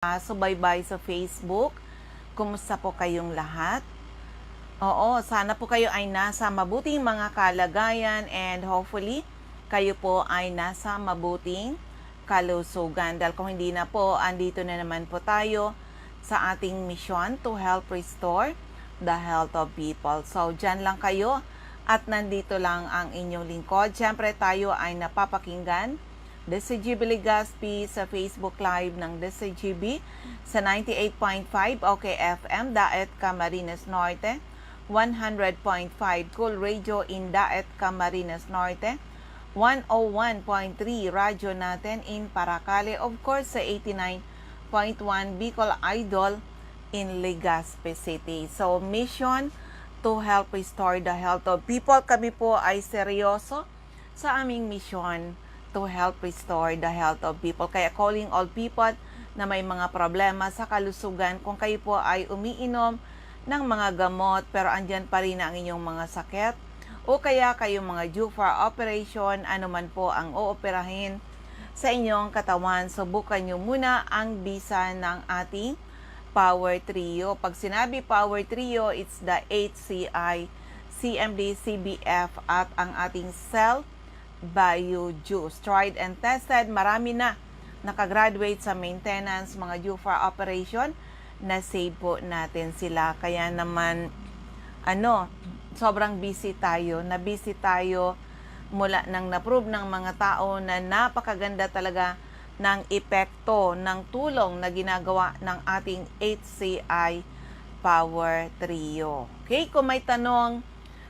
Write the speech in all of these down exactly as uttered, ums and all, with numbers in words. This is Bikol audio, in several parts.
subaybay sa Facebook. Kumusta po kayong lahat? Oo, sana po kayo ay nasa mabuting mga kalagayan and hopefully kayo po ay nasa mabuting kalusugan. Dahil kung hindi na po, andito na naman po tayo sa ating misyon to help restore the health of people. So, dyan lang kayo at nandito lang ang inyong lingkod. Siyempre, tayo ay napapakinggan, D C G B Legazpi, sa Facebook Live ng D C G B sa ninety-eight point five O K F M, Daet, Camarines Norte, one hundred point five Cool Radio in Daet, Camarines Norte, one oh one point three Radyo Natin in Paracale, of course, sa eighty-nine point one Bicol Idol in Legazpi City. So, mission to help restore the health of people. Kami po ay seryoso sa aming misyon to help restore the health of people. Kaya calling all people na may mga problema sa kalusugan, kung kayo po ay umiinom ng mga gamot pero andyan pa rin ang inyong mga sakit, o kaya kayong mga due for operation, ano man po ang ooperahin sa inyong katawan, subukan nyo muna ang bisa ng ating Power Trio. Pag sinabi Power Trio, it's the H C I, C M D, C B F at ang ating Cell Bio Juice. Tried and tested, marami na nakagraduate sa maintenance, mga due for operation, na-save po natin sila. Kaya naman, ano, sobrang busy tayo. Na-busy tayo mula nang na-prove ng mga tao na napakaganda talaga ng epekto ng tulong na ginagawa ng ating H C I Power Trio. Okay, kung may tanong,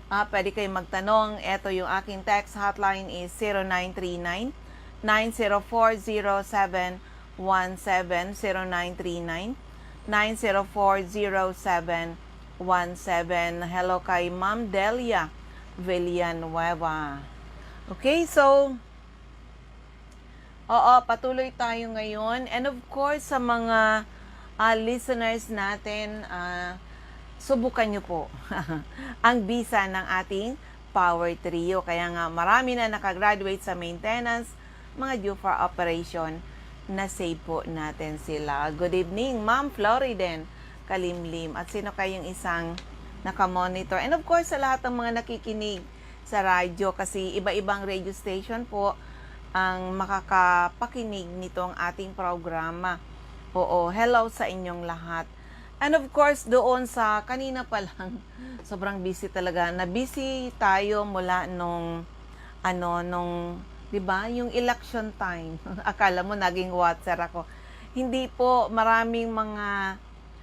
ah, pwede kayong magtanong. Eto yung aking text hotline is zero nine three nine, nine zero four zero seven one seven, zero nine three nine, nine zero four zero seven one seven. Hello kay Ma'am Delia Villanueva. Okay, so, oo, patuloy tayo ngayon. And of course, sa mga, ah, listeners natin, ah, subukan nyo po ang bisa ng ating Power Trio. Kaya nga, marami na nakagraduate sa maintenance, mga due for operation, na-save po natin sila. Good evening, Ma'am Floriden Kalimlim. At sino kayong isang nakamonitor? And of course, sa lahat ng mga nakikinig sa radyo, kasi iba-ibang radio station po ang makakapakinig nitong ating programa. Oo, hello sa inyong lahat. And of course, doon sa kanina pa lang, sobrang busy talaga. Na-busy tayo mula nung, ano, nung, 'di ba, yung election time. Akala mo naging watcher ako. Hindi po, maraming mga,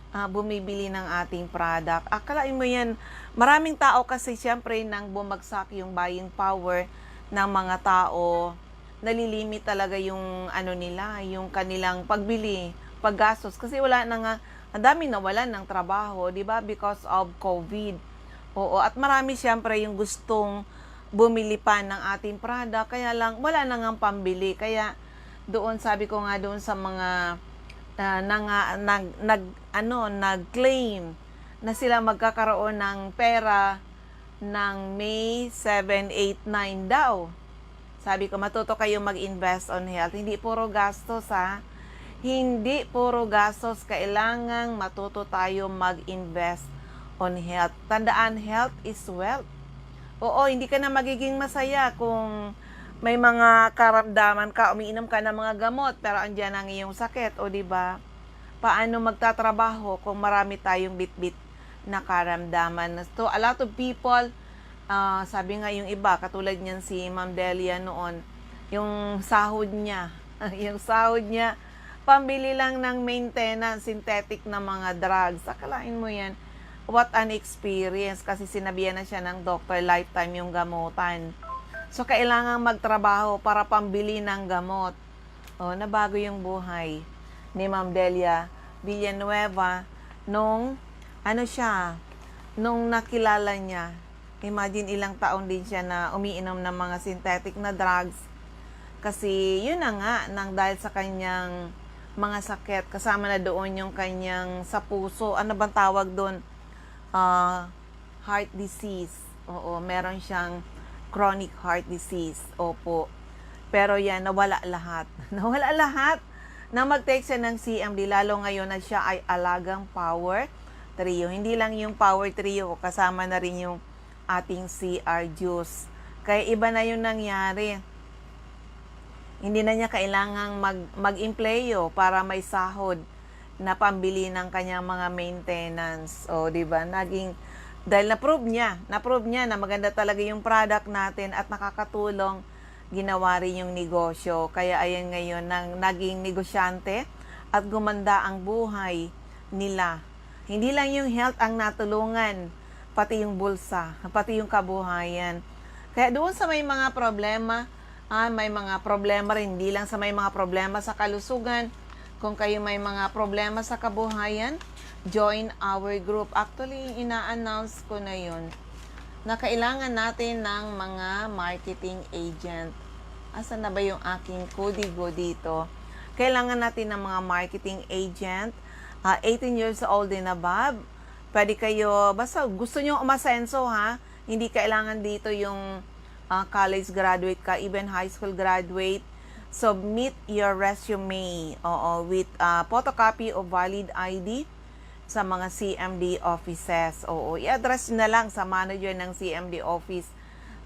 ah, bumibili ng ating product. Akalain mo 'yan, maraming tao kasi siyempre nang bumagsak yung buying power ng mga tao, nalilimit talaga yung ano nila, yung kanilang pagbili, paggastos. Kasi wala na nga, ang dami nawalan ng trabaho, 'di ba, because of COVID. Oo, at marami siyempre yung gustong bumili pa ng ating product, kaya lang wala na ngang pambili. Kaya doon, sabi ko nga doon sa mga, ah, nanga-, nag-, nag-, ano, nag-claim na sila magkakaroon ng pera ng May seven, eight, nine daw. Sabi ko, matuto kayo mag-invest on health. Hindi puro gastos, ha. Hindi puro gastos. Kailangang matuto tayo mag-invest on health. Tandaan, health is wealth. Oo, hindi ka na magiging masaya kung may mga karamdaman ka, umiinom ka ng mga gamot, pero andiyan ang iyong sakit, o, 'di ba? Paano magtatrabaho kung marami tayong bitbit na karamdaman? So, a lot of people, ah, sabi nga yung iba, katulad niyan si Ma'am Delia noon, yung sahod niya, yung sahod niya, pambili lang ng maintenance, synthetic na mga drugs. Akalain mo 'yan, what an experience, kasi sinabihan na siya ng doktor, lifetime yung gamutan. So, kailangan magtrabaho para pambili ng gamot. Oh, nabago yung buhay ni Ma'am Delia Villanueva nung, ano siya, nung nakilala niya. Imagine, ilang taon din siya na umiinom ng mga synthetic na drugs. Kasi, yun na nga, nang dahil sa kanyang mga sakit, kasama na doon yung kanyang sa puso. Ano bang tawag doon? Ah, heart disease. Oo, meron siyang chronic heart disease. Opo. Pero yan, nawala lahat. Nawala lahat. na mag-take siya ng C M D, lalo ngayon na siya ay alagang Power Trio. Hindi lang yung Power Trio, kasama na rin yung ating C R Juice. Kaya iba na yung nangyari. Hindi na niya kailangang mag-, mag-empleyo para may sahod na pambili ng kanyang mga maintenance. O, di ba? Naging, dahil na-prove niya, na-prove niya na maganda talaga yung product natin at nakakatulong, ginawa rin yung negosyo. Kaya ayan ngayon, nang, naging negosyante at gumanda ang buhay nila. Hindi lang yung health ang natulungan, pati yung bulsa, pati yung kabuhayan. Kaya doon sa may mga problema, ah, may mga problema rin, hindi lang sa may mga problema sa kalusugan. Kung kayo may mga problema sa kabuhayan, join our group. Actually, ina-announce ko na yun na kailangan natin ng mga marketing agent. Asan na ba yung aking kodigo dito? Kailangan natin ng mga marketing agent, ah, eighteen years old and above. Pwede kayo, basta gusto nyo umasenso ha, hindi kailangan dito yung, ah, college graduate ka, even high school graduate. Submit your resume, oo, with, ah, photocopy of valid I D sa mga C M D offices. Oo, i-address nyo na lang sa manager ng C M D office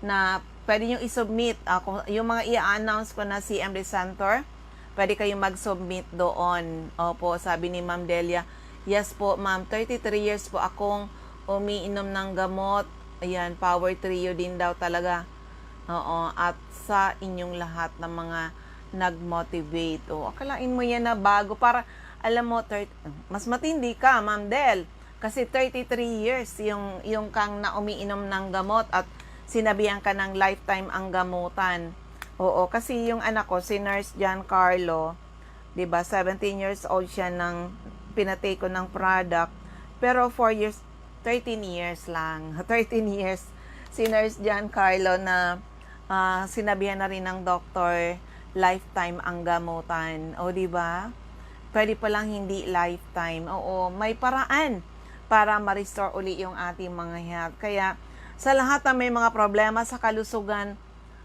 na pwede nyo i-submit. Ah, kung, yung mga i-announce ko na C M D center, pwede kayong mag-submit doon. Opo, sabi ni Ma'am Delia, "Yes po, ma'am. Thirty-three years po akong umiinom ng gamot." Ayan, Power Trio din daw talaga. Oo, at sa inyong lahat na mga nag-motivate. O, akalain mo yan na bago. Para, alam mo, thirty, mas matindi ka, Ma'am Del. Kasi thirty-three years yung, yung kang na umiinom ng gamot at sinabihan ka ng lifetime ang gamutan. Oo, kasi yung anak ko, si Nurse Giancarlo, di ba, seventeen years old siya nang pinatake ko ng product. Pero four years, thirteen years lang. Thirteen years. Si Nurse Giancarlo na, ah, sinabihan na rin ng doktor, lifetime ang gamutan. O, di ba? Pwede palang hindi lifetime. Oo, may paraan para ma-restore uli yung ating mga health. Kaya, sa lahat na may mga problema sa kalusugan,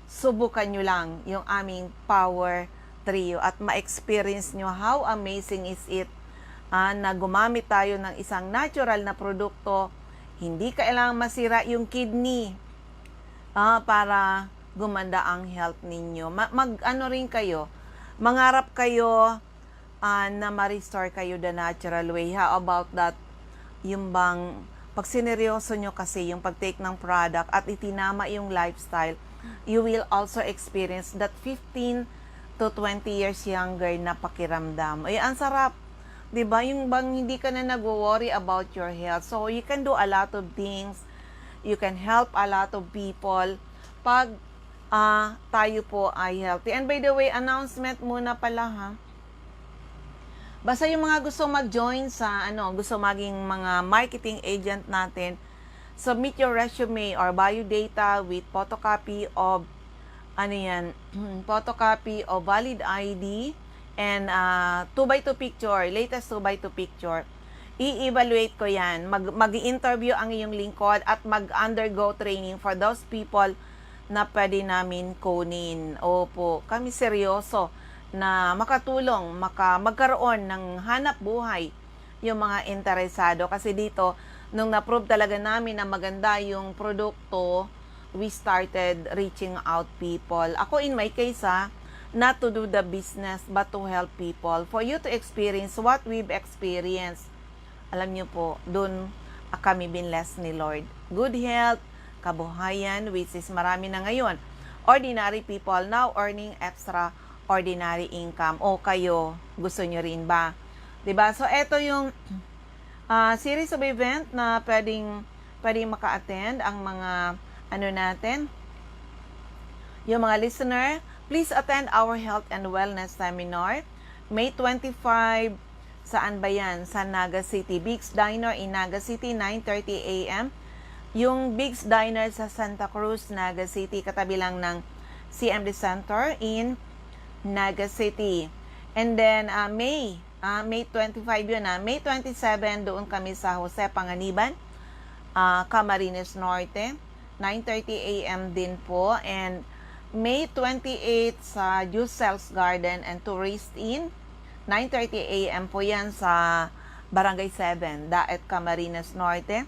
subukan nyo lang yung aming Power Trio at ma-experience nyo how amazing is it, ah, na gumamit tayo ng isang natural na produkto. Hindi kailangan masira yung kidney, ah, para gumanda ang health ninyo. Ma-, mag-ano rin kayo, mangarap kayo, ah, na ma-restore kayo the natural way. How about that? Yung bang pag sineryoso nyo kasi yung pag-take ng product at itinama yung lifestyle, you will also experience that fifteen to twenty years younger na pakiramdam. Ay, ang sarap. 'Di ba? Yung bang hindi ka na nagwo-worry about your health. So, you can do a lot of things. You can help a lot of people pag, ah, tayo po ay healthy. And by the way, announcement muna pala, ha. Basta yung mga gusto mag-join sa, ano, gusto maging mga marketing agent natin, submit your resume or biodata with photocopy of, ano yan, photocopy of valid I D and, ah, two by two picture, latest two by two picture. I-evaluate ko yan. Mag, mag-i-interview ang iyong lingkod at mag-undergo training for those people na pwede namin kunin. Opo, kami seryoso na makatulong, maka-, magkaroon ng hanap buhay yung mga interesado. Kasi dito, nung na-prove talaga namin na maganda yung produkto, we started reaching out people. Ako, in my case, ha, not to do the business, but to help people. For you to experience what we've experienced. Alam niyo po, dun, ah, kami binless ni Lord. Good health, kabuhayan, which is marami na ngayon. Ordinary people now earning extraordinary income. O kayo, gusto niyo rin ba? 'Di ba? So, eto yung, ah, series of event na pwedeng, pwedeng maka-attend ang mga, ano natin, yung mga listener. Please attend our health and wellness seminar, May twenty-five, saan ba yan? Sa Naga City. Big's Diner in Naga City, nine thirty A M. Yung Big's Diner sa Santa Cruz, Naga City, katabi lang ng C M D Center in Naga City. And then, ah, May, ah, May twenty-five yun, ah. May twenty-seven, doon kami sa Jose Panganiban, ah, Camarines Norte, nine thirty A M din po. And May twenty-eight sa Juice Sales Garden and Tourist Inn, Nine thirty a m po yan sa Barangay seven, Daet, Camarines Norte.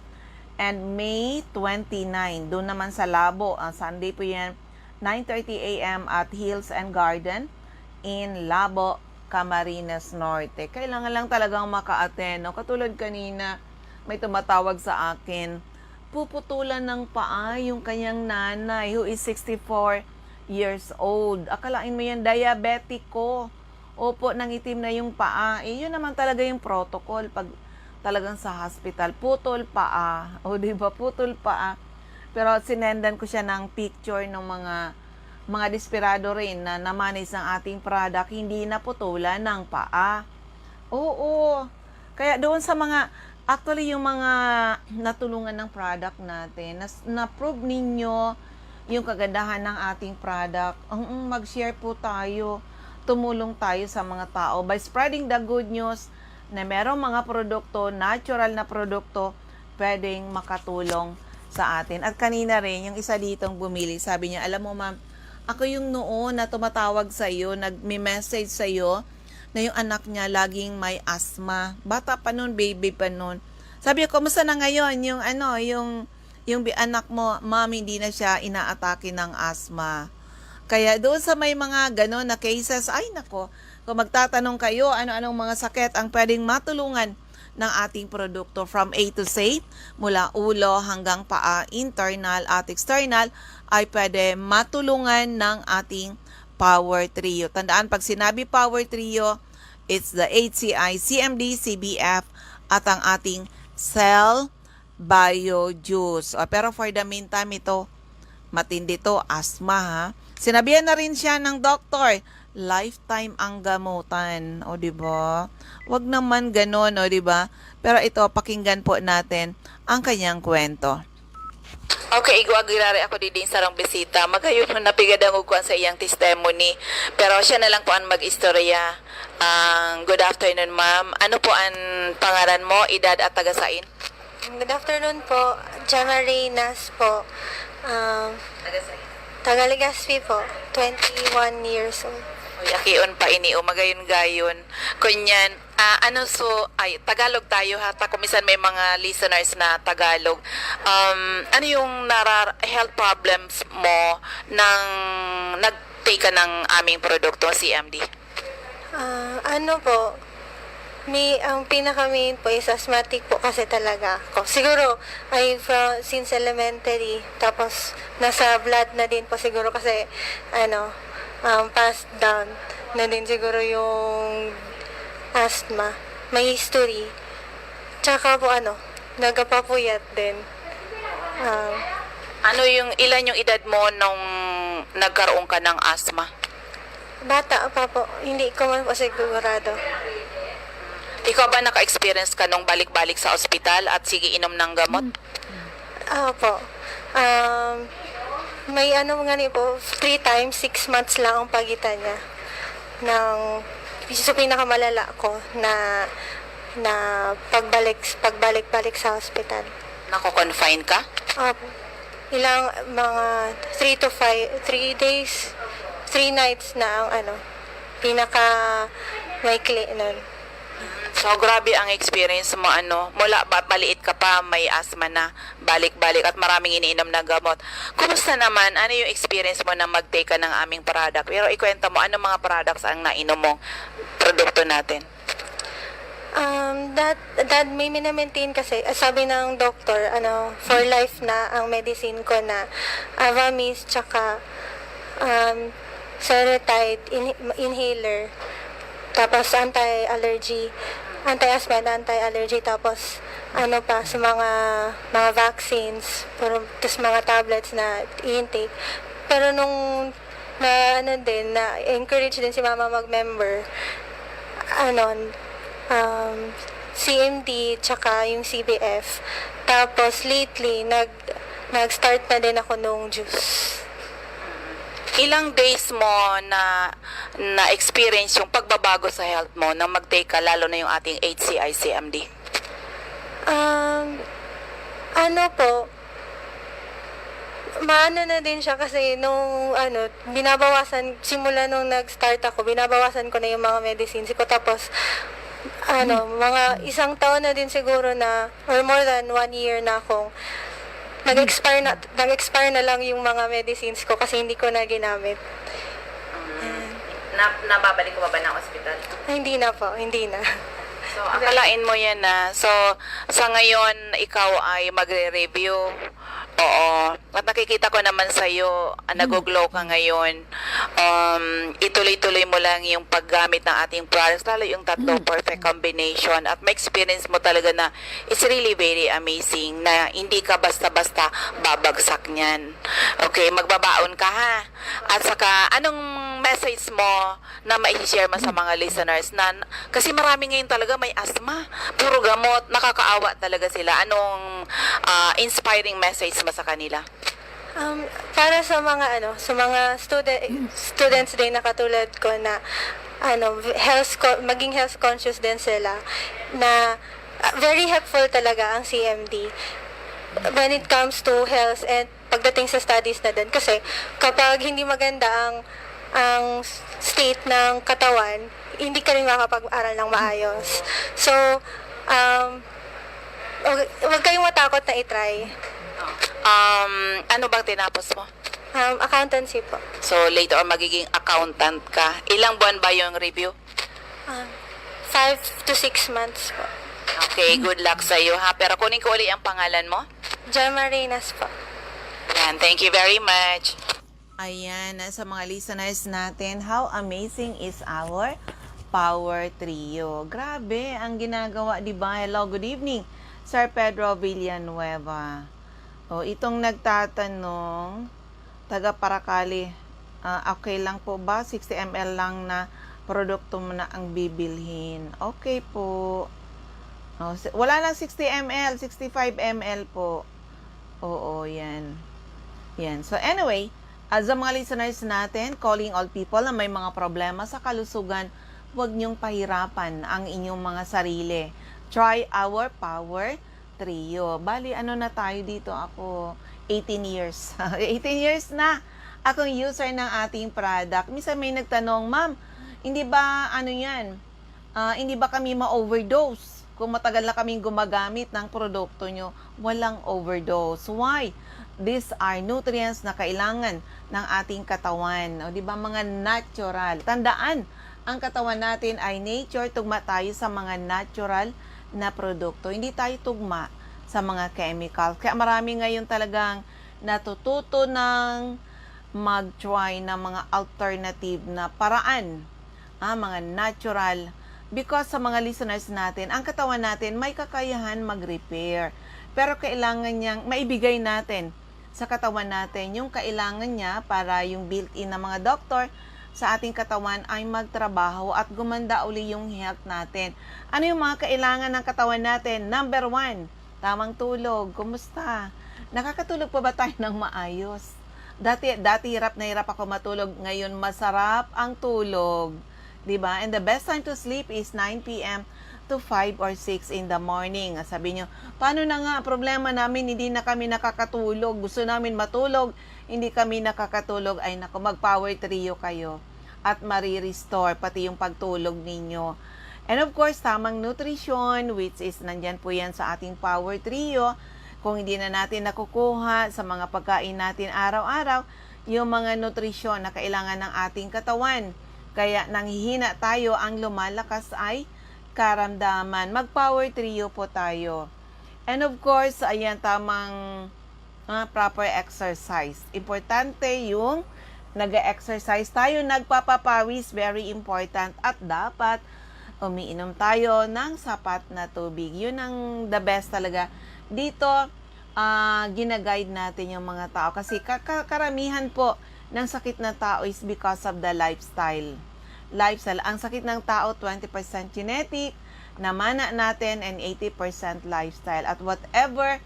And May twenty-nine, doon naman sa Labo, ah, Sunday po yan, nine thirty a m at Hills and Garden in Labo, Camarines Norte. Kailangan lang talagang maka-attend, no? Katulad kanina, may tumatawag sa akin, puputulan ng paa yung kanyang nanay who is sixty-four years old. Akalain mo yan, diabetiko. Opo, nangitim na yung paa. Eh, yun naman talaga yung protocol pag talagang sa hospital. Putol paa. O, di ba? Putol paa. Pero sinendan ko siya ng picture ng mga, mga desperado rin na namanage ng ating product, hindi naputulan ng paa. Oo. Kaya doon sa mga, actually, yung mga natulungan ng product natin, nas-, na-prove ninyo yung kagandahan ng ating product, ang, mm, mag-share po tayo. Tumulong tayo sa mga tao by spreading the good news na merong mga produkto, natural na produkto, pwedeng makatulong sa atin. At kanina rin, yung isa ditong bumili, sabi niya, "Alam mo, ma'am, ako yung noon na tumatawag sa'yo, nagme-message sa'yo na yung anak niya laging may asthma. Bata pa nun, baby pa nun." Sabi ko, "Kumusta na ngayon yung ano, yung, yung bi-, anak mo, ma'am, hindi na siya inaatake ng asthma." Kaya doon sa may mga ganon na cases, ay nako, kung magtatanong kayo ano-anong mga sakit ang pwedeng matulungan ng ating produkto from A to Z, mula ulo hanggang paa, internal at external, ay pwede matulungan ng ating Power Trio. Tandaan, pag sinabi Power Trio, it's the H C I, C M D, C B F, at ang ating Cell Bio Juice. O, pero for the meantime, ito, matindi to, asthma, ha. Sinabihan na rin siya ng doktor, lifetime ang gamutan. O, di ba? Wag naman ganon, o, di ba? Pero ito, pakinggan po natin ang kanyang kwento. Okay, igwa giraray ako didin sarong bisita. Magayon na napigadangog ko an sa iyang testimony. Pero siya na lang po ang mag-istorya. Ang, good afternoon, ma'am. Ano po ang pangaran mo, edad at taga sain? Good afternoon po. Gemma Reynas po. Um, Taga sain? Taga Legazpi po. Twenty-one years old. Uy, akion pa ini o magayon-gayon. Kunyan, ah, ano so, ay, Tagalog tayo ha, ta kung minsan may mga listeners na Tagalog. Um, ano yung nara health problems mo nang nag-take ka ng aming produkto, C M D? Ah, ano po, may, ang pinaka-main po is asthmatic po kasi talaga ako. Siguro, ay from, since elementary, tapos nasa blood na din po siguro kasi, ano, um, passed down na din siguro yung asthma. May history. Tsaka po, ano, nagapapuyat din. Um, Ano yung, ilan yung edad mo nung nagkaroon ka ng asthma? Bata pa po, hindi ko man po sigurado. Ikaw ba naka-experience ka nung balik-balik sa ospital at sige inom ng gamot? Opo. Um, may ano nga ni po, three times, six months lang ang pagitan niya. Ng, so pinakamalala ko na, na pagbalik, pagbalik-balik sa hospital. Nako-confine ka? Opo. Ilang mga three to five, three days, three nights na ang ano, pinaka maikli nun. So, grabe ang experience mo, ano, mula ba, maliit ka pa, may asthma na, balik-balik, at maraming iniinom na gamot. Kumusta naman? Ano yung experience mo na mag-take ka ng aming product? Pero ikwenta mo, anong mga products ang nainom mong produkto natin? Um, that, that may minamaintain kasi, ah, sabi ng doktor, ano, for life na ang medicine ko na Avamys tsaka um, Seretide in- inhaler. Tapos anti-allergy, anti-asthma and anti-allergy. Tapos ano pa, sa mga mga vaccines, pero tapos mga tablets na i-intake. Pero nung na ano din, na encourage din si mama mag-member, ano, um, C M D tsaka yung C B F. Tapos lately, nag nag-start na din ako nung juice. Ilang days mo na na-experience yung pagbabago sa health mo nang mag-take ka, lalo na yung ating H C I C M D? Um, ano po, Maano na din siya kasi nung ano, binabawasan, simula nung nag-start ako, binabawasan ko na yung mga medicines ko. Tapos, ano, mga isang taon na din siguro na, or more than one year na akong nag-expire na, nag-expire na lang yung mga medicines ko kasi hindi ko na ginamit. Mm. Na, nababalik ko ba ba ng ospital? Ay, hindi na po, hindi na. So, akalain mo yan na. So, sa ngayon, ikaw ay magre-review. Oo. At nakikita ko naman sa'yo, ah, nag-glow ka ngayon. Um, ituloy-tuloy mo lang yung paggamit ng ating products, lalo yung tatlo, perfect combination. At ma-experience mo talaga na it's really very amazing na hindi ka basta-basta babagsak niyan. Okay, magbabaon ka ha. At saka, anong message mo na mai-share mo sa mga listeners na, kasi marami ngayon talaga may asthma, puro gamot, nakakaawa talaga sila. Anong ah, inspiring message mo sa kanila? Um, para sa mga ano, sa mga student students din na katulad ko na ano, health co- maging health conscious din sila na ah, very helpful talaga ang C M D when it comes to health and pagdating sa studies na din kasi kapag hindi maganda ang ang state ng katawan, hindi ka rin makapag-aral ng maayos. So, um, wag, wag kayong matakot na i-try. Um, ano bang tinapos mo? Um, accountancy po. So, later on magiging accountant ka. Ilang buwan ba yung review? Um, five to six months po. Okay, good luck sa iyo ha. Pero kunin ko uli ang pangalan mo. Gemma Reynas po. Yan, thank you very much. Ayan, sa mga listeners natin, how amazing is our power trio. Grabe ang ginagawa, di ba? Hello, good evening, Sir Pedro Villanueva. O, itong nagtatanong, taga Paracali, ah, okay lang po ba? sixty M L lang na produkto mo na ang bibilhin. Okay po. O, si- wala lang sixty M L, sixty-five M L po. Oo, yan. Yan. So anyway, as sa mga listeners natin, calling all people na may mga problema sa kalusugan, huwag niyong pahirapan ang inyong mga sarili. Try our power trio. Bali, ano na tayo dito? Ako, eighteen years. eighteen years na akong user ng ating product. Minsan may nagtanong, "Ma'am, hindi ba ano yan? Ah, hindi ba kami ma-overdose kung matagal na kaming gumagamit ng produkto nyo?" Walang overdose. Why? These are nutrients na kailangan ng ating katawan. O, di ba? Mga natural. Tandaan, ang katawan natin ay nature, tugma tayo sa mga natural na produkto. Hindi tayo tugma sa mga chemical. Kaya marami ngayon talagang natututo ng mag-try ng mga alternative na paraan, ah, mga natural. Because sa mga listeners natin, ang katawan natin may kakayahan mag-repair. Pero kailangan niyang maibigay natin sa katawan natin yung kailangan niya para yung built-in ng mga doktor sa ating katawan ay magtrabaho at gumanda uli yung health natin. Ano yung mga kailangan ng katawan natin? Number one, tamang tulog. Kumusta? Nakakatulog pa ba tayo ng maayos? Dati, dati hirap na hirap ako matulog. Ngayon, masarap ang tulog. 'Di ba? And the best time to sleep is nine p m to five or six in the morning. Sabi nyo, "Paano na nga? Problema namin, hindi na kami nakakatulog. Gusto namin matulog, hindi kami nakakatulog." Ay naku, mag-power trio kayo at marirestore pati yung pagtulog ninyo. And of course, tamang nutrition, which is nandyan po yan sa ating power trio. Kung hindi na natin nakukuha sa mga pagkain natin araw-araw, yung mga nutrisyon na kailangan ng ating katawan. Kaya nanghihina tayo, ang lumalakas ay karamdaman. Mag-power trio po tayo. And of course, ayan, tamang ah, proper exercise. Importante yung nag-exercise tayo, nagpapapawis, very important. At dapat umiinom tayo ng sapat na tubig. Yun ang the best talaga. Dito, ah, gina-guide natin yung mga tao. Kasi ka- ka- karamihan po ng sakit ng tao is because of the lifestyle. Lifestyle. Ang sakit ng tao, twenty percent genetic, namana natin, and eighty percent lifestyle. At whatever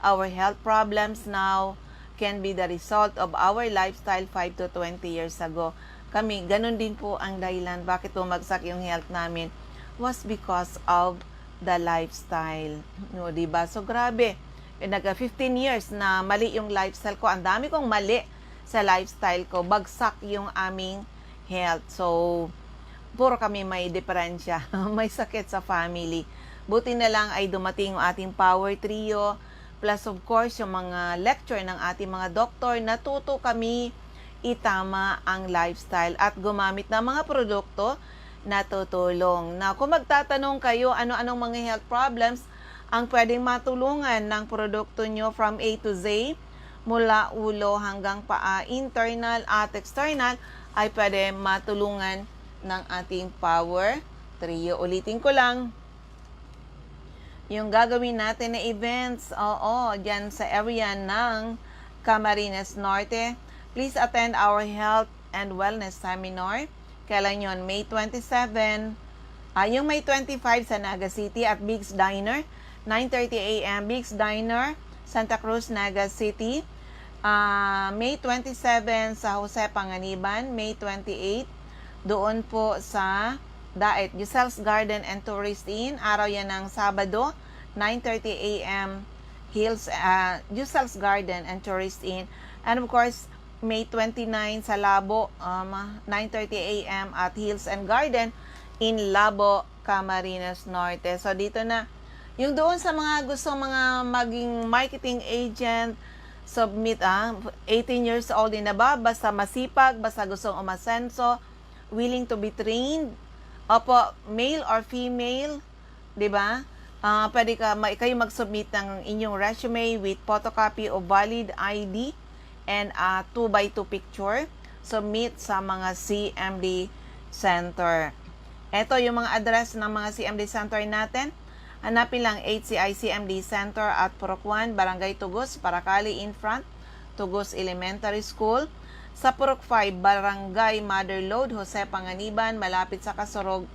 our health problems now can be the result of our lifestyle five to twenty years ago. Kami, ganun din po ang dahilan bakit bumagsak yung health namin was because of the lifestyle. No, 'di ba? So, grabe. Eh, nag fifteen years na mali yung lifestyle ko. Ang dami kong mali sa lifestyle ko. Bagsak yung aming health. So, puro kami may diferensya. May sakit sa family. Buti na lang ay dumating yung ating power trio. Plus, of course, yung mga lecture ng ating mga doktor. Natuto kami itama ang lifestyle at gumamit ng mga produkto na tutulong. Na kung magtatanong kayo ano-anong mga health problems ang pwedeng matulungan ng produkto nyo from A to Z, mula ulo hanggang paa, internal at external, ay pwede matulungan ng ating power trio. Ulitin ko lang, yung gagawin natin na events, oo, dyan sa area ng Camarines Norte. Please attend our health and wellness seminar. Kailan yon? May twenty-seven. Ah, yung May twenty-five sa Naga City at Big's Diner, nine thirty a m. Big's Diner, Santa Cruz, Naga City. Ah, May twenty-seven sa Jose Panganiban, May twenty-eight doon po sa Daet, Giselle's Garden and Tourist Inn. Araw yan ng Sabado, nine thirty a m. Hills, ah, Giselle's Garden and Tourist Inn. And of course, May twenty-nine sa Labo, um, nine thirty a m at Hills and Garden in Labo, Camarines Norte. So, dito na. Yung doon sa mga gusto mga maging marketing agent, submit, ah, eighteen years old din na ba? Basta masipag, basta gustong umasenso, willing to be trained. Opo, male or female, di ba? Ah, pwede ka, ma-, kayo mag-submit ng inyong resume with photocopy of valid I D and a two by two picture. Submit sa mga C M D center. Ito yung mga address ng mga C M D center natin. Hanapin lang H C I C M D Center at Purok one, Barangay Tugos, Paracali in front, Tugos Elementary School. Sa Purok five, Barangay Mother Lode, Jose Panganiban, malapit sa Kasurog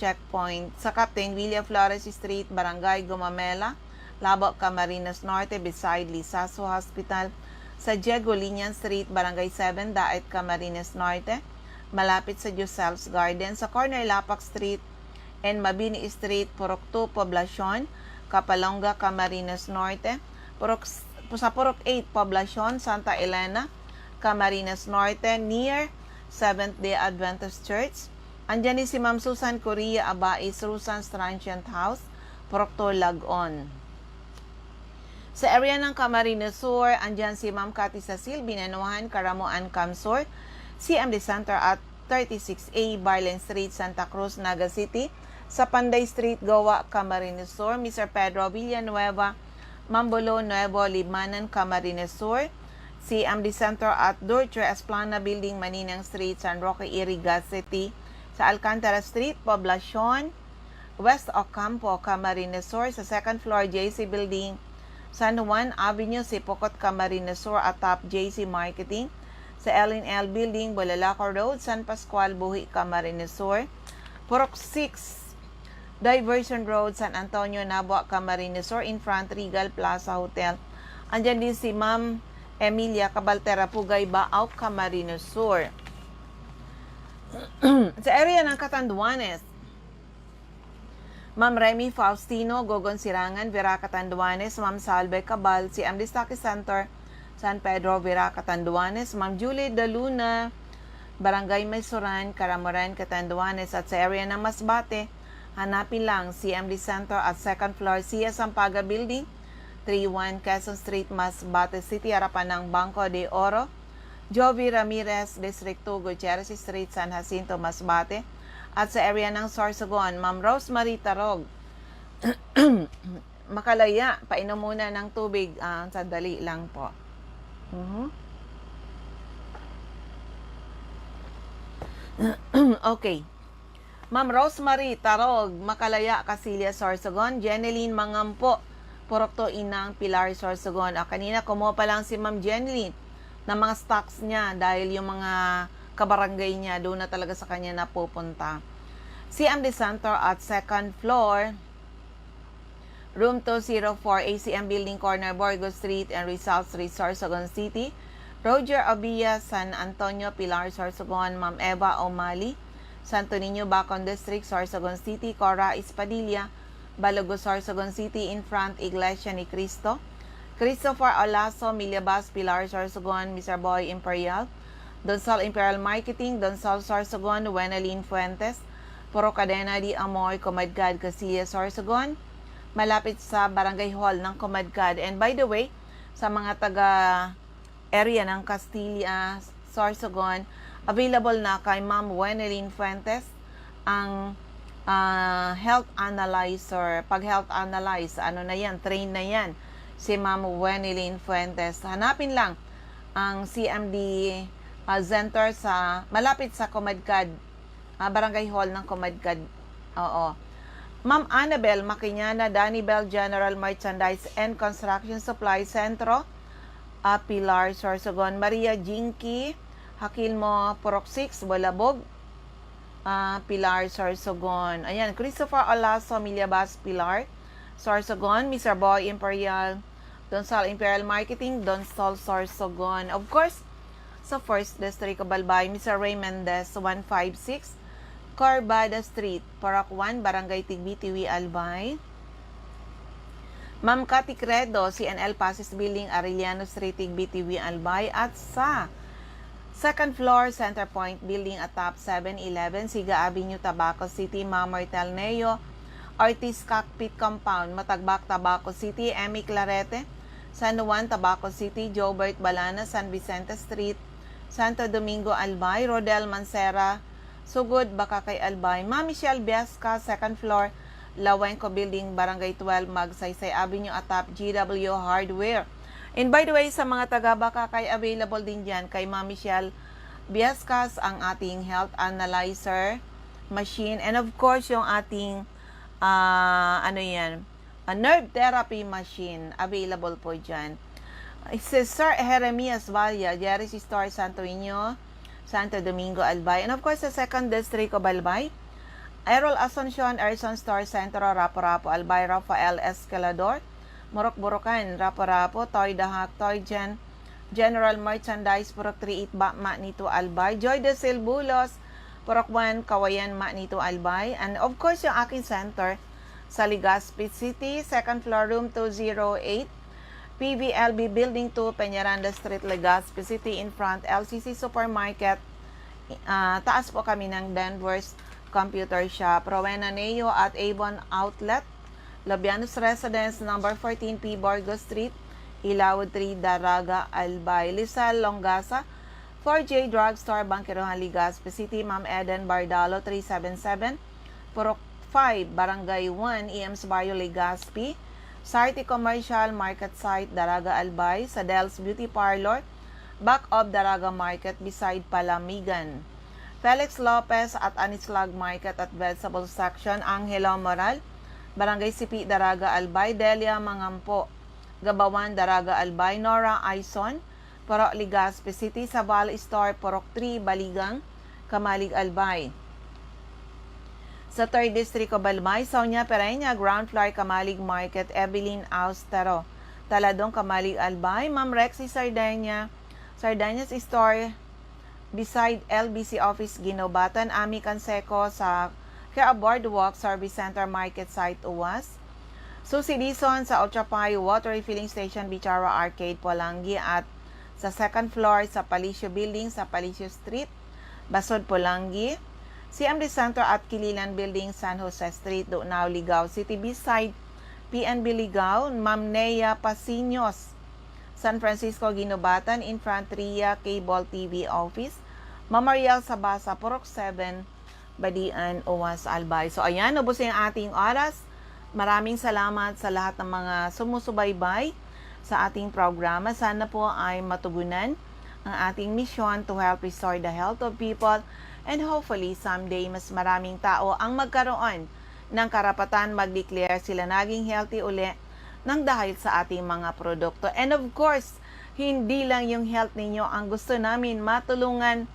Checkpoint. Sa Captain William Flores Street, Barangay Gumamela, Labo, Camarines Norte, beside Lizaso Hospital. Sa Diego Linian Street, Barangay seven, Daet, Camarines Norte, malapit sa Giselle's Garden. Sa corner Lapak Street and Mabini Street, Purok two, Poblacion, Capalonga, Camarines Norte. Purok, sa Purok eight, Poblacion, Santa Elena, Camarines Norte, near Seventh-day Adventist Church. Andiyan ni si Ma'am Susan Correa Abais, Susan's Transient House, Purok two, Lagon. Sa area ng Camarines Sur, andiyan si Ma'am Cathy Cecil Binanuhan, Caramoan, CamSur, C M D Center at thirty-six A Barlen Street, Santa Cruz, Naga City, sa Panday Street, Goa, Camarines Sur, Mister Pedro Villanueva, Ma'am Bolo Nuevo, Libmanan, Camarines Sur, C M D Center at Dortre Esplana Building, Maninang Street, San Roque, Iriga City, sa Alcantara Street, Poblacion, West Ocampo, Camarines Sur, sa second floor, J C Building, San Juan Avenue, Sipocot, Camarines Sur, atop J C Marketing, sa L and L Building, Bulalaco Road, San Pascual, Buhi, Camarines Sur, Purok six, Diversion Road, San Antonio, Nabua, Camarines Sur, in front Regal Plaza Hotel. Andiyan din si Ma'am Emilia Cabaltera Pugay, Baao, Camarines Sur. Sa area ng Catanduanes, Ma'am Remy Faustino, Gogon Sirangan, Vera, Catanduanes, Ma'am Salve Cabal, C M D Stockist Center, San Pedro, Vera, Catanduanes, Ma'am Julie Daluna, Barangay Maysoran, Caramoran, Catanduanes, at sa area ng Masbate, hanapin lang C M D Center at second floor, Sia Sampaga Building, three one Quezon Street, Masbate City, harapan ng Banco de Oro. Jovi Ramirez, District two, Gutierrez Street, San Jacinto, Masbate, at sa area ng Sorsogon, Ma'am Rosemary Tarog. Makalaya, painom muna ng tubig. Ah, sandali lang po. Mhm. Okay. Ma'am Rosemary Tarog, Makalaya, Casillas, Sorsogon. Jeneline Mangampo, Purok two, Inang Pilar, Sorsogon. Ah, kanina kumuha pa lang si Ma'am Jeneline ng mga stocks niya dahil yung mga kabarangay niya doon na talaga sa kanya napupunta. C M D Center at second floor, Room two zero four, A C M Building, corner Burgos Street and Rizal Street, Sorsogon City. Roger Obia, San Antonio, Pilar, Sorsogon. Ma'am Eva Omali, Santo Niño, Bacon District, Sorsogon City. Cora Espadilla, Balogo, Sorsogon City, in front Iglesia ni Cristo. Christopher Olaso, Milyabas, Pilar, Sorsogon, Mister Boy Imperial, Donsol Imperial Marketing, Donsol, Sorsogon, Wenelin Fuentes, Puro Cadena de Amor, Comadgad, Casillas, Sorsogon, malapit sa Barangay Hall ng Comadgad. And by the way, sa mga taga area ng Castilla, Sorsogon, available na kay Ma'am Wenelin Fuentes ang, ah, health analyzer. Pag health analyze, ano na yan, train na yan si Ma'am Wenelin Fuentes. Hanapin lang ang C M D, ah, center sa, malapit sa Comadcad, ah, Barangay Hall ng Comadcad. Oo. Ma'am Annabel Makiñana, Danny Bell General Merchandise and Construction Supply Centro, ah, Pilar, Sorsogon. Maria Jinky Hakilmo, Purok six, Balabog, ah, Pilar, Sorsogon. Ayan, Christopher Olaso, Milyabas, Pilar, Sorsogon. Mister Boy Imperial, Donsol Imperial Marketing, Donsol, Sorsogon. Of course, sa First District of Albay, Mister Ray Mendez, one five six Corbada Street, Purok one, Barangay Tigbitiwi, Albay. Ma'am Cathy Credo, C N L Pasis Building, Arellano Street, Tigbitiwi, Albay, at sa second floor, Center Point Building, atop seven eleven, Siga Avenue, Tabaco City. Ma'am Martel Neo, Ortiz Cockpit Compound, Matagbak, Tabaco City. Emmy Clarete, San Juan, Tabaco City. Jobert Balana, San Vicente Street, Santo Domingo, Albay. Rodel Mancera, Sugod, Bacacay, Albay. Ma'am Michelle Biasca, second floor, Lawenco Building, Barangay twelve, Magsaysay Avenue, atop G W Hardware. And by the way, sa mga taga Bacacay, available din dyan kay Ma'am Michelle Biascas ang ating health analyzer machine. And of course, yung ating, ah, ano yan, a nerve therapy machine, available po dyan. Si Sir Jeremias Valla, Jerry's Store, Santo Niño, Santo Domingo, Albay. And of course, sa second District of Albay, Errol Asuncion, Erson Store, Centro, Rapu-Rapu, Albay. Rafael Escalador, Morok-Borokan, Rapu-Rapu. Toy Dahak, Toy Gen, General Merchandise, Purok three eight, Ba, Magsaysay, Albay. Joy de Silbulos, Purok one, Kawayan, Magsaysay, Albay. And of course, yung aking center sa Legazpi City, second floor, room two zero eight, P V L B Building two, Peñaranda Street, Legazpi City, in front, L C C Supermarket. Ah, taas po kami ng Denver's Computer Shop. Rowena Neo at Avon Outlet, Labianos Residence, number fourteen P Borgo Street, Ilawod three, Daraga, Albay. Lisel Longasa, four J Drugstore, Bangkirohan, Legazpi City. Ma'am Eden Bardalo, three seven seven, Purok five, Barangay one, E M's Barrio, Legazpi. Sarte Commercial Market Site, Daraga, Albay. Sa Del's Beauty Parlor, back of Daraga Market, beside Palamigan. Felix Lopez at Anislag Market at Vegetable Section, Angelo Moral, Barangay Sipi, Daraga, Albay. Delia Mangampo, Gabawan, Daraga, Albay. Nora Aison, Purok Legazpi City. Sa Val Store, Purok three, Baligang, Camalig, Albay. Sa third District of Albay, Sonia Pereña, ground floor, Camalig Market. Evelyn Austero, Taladong, Camalig, Albay. Ma'am Rexy Sardenia, Sardeñas Store, beside L B C Office, Guinobatan. Ami Canseco, sa Kea Boardwalk Service Center Market Site, Uwas. Susi Dizon, sa Ultrapay Water Refilling Station, Bichara Arcade, Polangui, at sa second floor sa Palacio Building sa Palacio Street, Basod, Polangui. C M D Center at Kililan Building, San Jose Street, Dunao, Ligao City, beside P N B Ligao. Ma'am Nea Pasiños, San Francisco, Guinobatan, in front Ria Cable T V Office, Memorial Sabasa, Purok seven, Badian, Uwas, Albay. So, ayan, ubos na yung ating oras. Maraming salamat sa lahat ng mga sumusubaybay sa ating programa. Sana po ay matugunan ang ating misyon to help restore the health of people, and hopefully, someday, mas maraming tao ang magkaroon ng karapatan mag-declare sila naging healthy uli nang dahil sa ating mga produkto. And of course, hindi lang yung health ninyo ang gusto namin matulungan.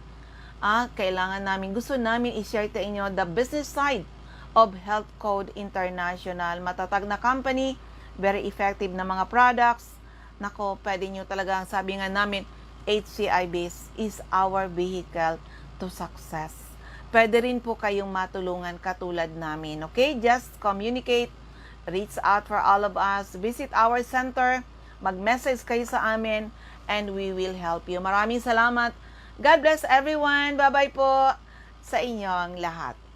Ah, kailangan namin, gusto namin i-share sa inyo the business side of Health Code International. Matatag na company, very effective na mga products. Nako, pwede nyo talagang, sabi nga namin, H C I Base is our vehicle to success. Pwede rin po kayong matulungan katulad namin, okay? Just communicate, reach out for all of us. Visit our center, Mag-message kayo sa amin and we will help you. Maraming salamat. God bless everyone. Bye-bye po sa inyong lahat.